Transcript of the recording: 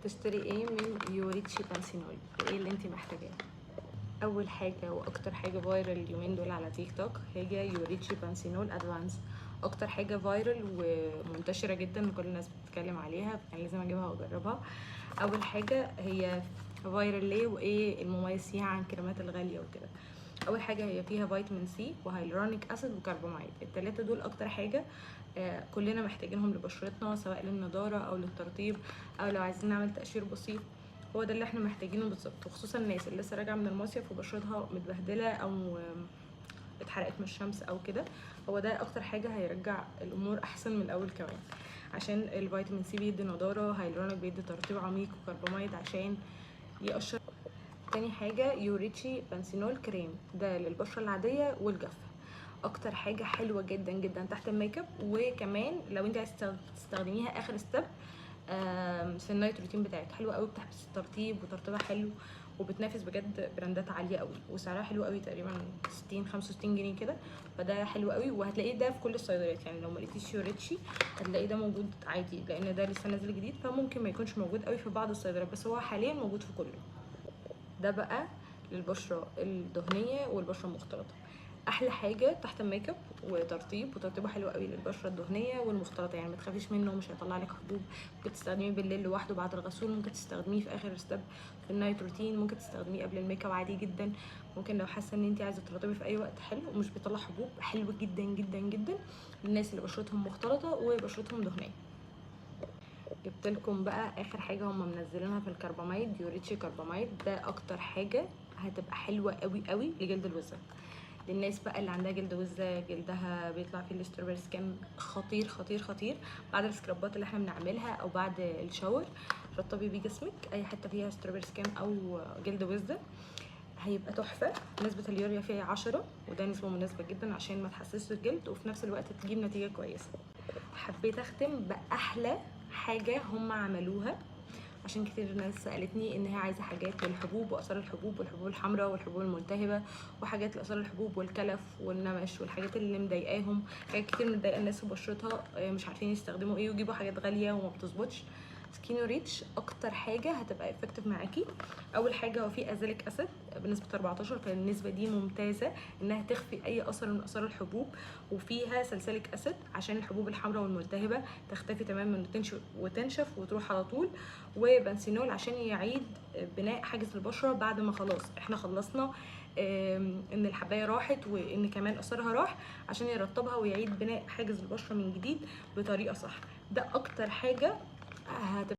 تشتري ايه من يوريتشي بانثينول؟ ايه اللي انت محتاجاه؟ اول حاجة واكتر حاجة viral اليومين دول على تيك توك هي يوريتشي بانثينول advance، اكتر حاجة viral ومنتشره جدا وكل الناس بتتكلم عليها، فكان لازم اجيبها واجربها. اول حاجة هي viral ليه وايه المميز فيها عن الكريمات الغالية وكده؟ اول حاجة هي فيها فيتامين سي و hyaluronic acid و carbamide، الثلاثة دول اكتر حاجة كلنا محتاجينهم لبشرتنا، سواء للنضاره او للترطيب او لو عايزين نعمل تقشير بسيط. هو ده اللي احنا محتاجينه بالظبط، وخصوصا الناس اللي لسه راجعه من المصيف وبشرتها متبهدله او اتحرقت من الشمس او كده. هو ده اكتر حاجة هيرجع الامور احسن من الاول كمان، عشان الفيتامين سي بيدي نضاره، هيلورونيك بيدي ترطيب عميق، و carbamide عشان يقشر. تاني حاجة يوريتشي بانثينول كريم، ده للبشره العادية والجافه، اكتر حاجة حلوة جدا جدا تحت الميك اب، وكمان لو انت عايزه تستخدميها اخر step في ال night routine بتاعك، حلوة قوي، بتحبس الترطيب وترطيبها حلو، وبتنافس بجد براندات عالية قوي، وسعرها حلو قوي، تقريبا 60 65 جنيه كده، فده حلو قوي. وهتلاقيه ده في كل الصيدليات، يعني لو ما لقيتيش يوريتشي هتلاقيه ده موجود عادي، لان ده لسه نازل جديد، فممكن ما يكونش موجود قوي في بعض الصيدليات، بس هو حاليا موجود في كله. ده بقى للبشره الدهنية والبشره المختلطة، احلى حاجة تحت الميك اب وترطيب، وترطيبه حلو قوي للبشره الدهنية والمختلطه، يعني ما تخافيش منه، مش هيطلع لك حبوب. ممكن تستخدميه بالليل لوحده بعد الغسول، ممكن تستخدميه في اخر step في ال night routine، ممكن تستخدميه قبل الميك اب عادي جدا، ممكن لو حاسه ان انت عايزه ترطبي في اي وقت حلو، ومش بيطلع حبوب، حلو جدا جدا جدا للناس اللي بشرتهم مختلطة وبشرتهم دهنية. جبت لكم بقى اخر حاجة هم منزلينها في ال carbamide، يوريتشي carbamide، ده اكتر حاجة هتبقى حلوة قوي قوي لجلد الوزه، للناس بقى اللي عندها جلد وزه، جلدها بيطلع فيه ال strawberry skin، خطير خطير خطير. بعد السكرابات اللي احنا بنعملها او بعد ال shower رطبي بيه جسمك، اي حتة فيها strawberry skin او جلد وزه هيبقى تحفة. نسبه اليوريا فيها 10، وده نسبه مناسبة جدا عشان ما تحسسش الجلد وفي نفس الوقت تجيب نتيجة كويسة. حبيت اختم باحلى حاجة هم عملوها، عشان كتير ناس سالتني ان هي عايزه حاجات للحبوب واثار الحبوب والحبوب الحمراء والحبوب الملتهبه، وحاجات لاثار الحبوب والكلف والنمش والحاجات اللي مضايقاهم، حاجات كتير مضايقه الناس في بشرتها، مش عارفين يستخدموا ايه ويجيبوا حاجات غالية وما بتظبطش. سكينو ريتش اكتر حاجة هتبقى effective معاكي. اول حاجة هو في azelaic acid بنسبة 14، فالنسبه دي ممتازة انها تخفي اي اثر من اثار الحبوب، وفيها salicylic acid عشان الحبوب الحمراء والملتهبه تختفي تماما وتنشف وتروح على طول، وبنسينول عشان يعيد بناء حاجز البشرة بعد ما خلاص احنا خلصنا ان الحبايه راحت وان كمان اثرها راح، عشان يرطبها ويعيد بناء حاجز البشرة من جديد بطريقة صح. ده اكتر حاجة هتبقى